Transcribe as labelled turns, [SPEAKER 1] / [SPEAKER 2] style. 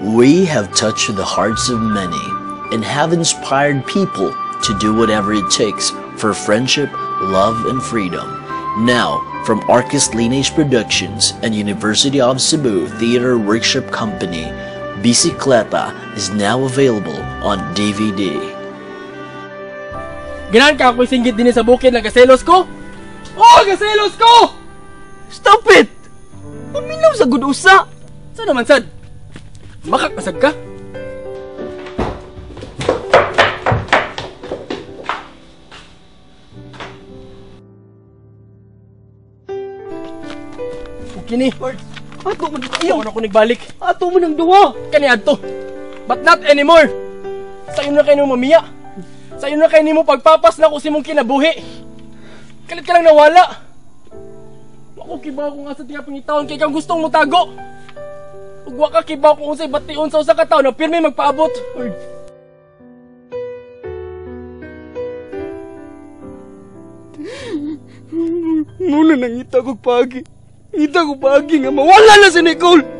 [SPEAKER 1] We have touched the hearts of many and have inspired people to do whatever it takes for friendship, love, and freedom. Now, from Arcus Lineage Productions and University of Cebu Theater Workshop Company, Bisikleta is now available on DVD.
[SPEAKER 2] Ganahan ka ako'y singgit din sa bukid, nagaselos ko? Oh, nagaselos ko!
[SPEAKER 3] Stop it! Paminaw sa good usa!
[SPEAKER 2] Saan naman sad? Makakasag ka? Kini.
[SPEAKER 3] Ato man
[SPEAKER 2] Ayaw na ko nagbalik.
[SPEAKER 3] Ato man ang duwa.
[SPEAKER 2] Kani adto. But not anymore. Sayo na kayo mamiya. Sayo na kayo nimo pagpapas na ko si mong kinabuhi. Kalit ka lang nawala. Wako kibaw kung asa tiya pangitaon kay kang gustong mutago. Ug wa ka kibaw kung unsay bation sa usa ka tawo na pirmi magpaabot.
[SPEAKER 3] Muna nangita kog paagi. Ngita ko paagi nga mawala na si Nicole.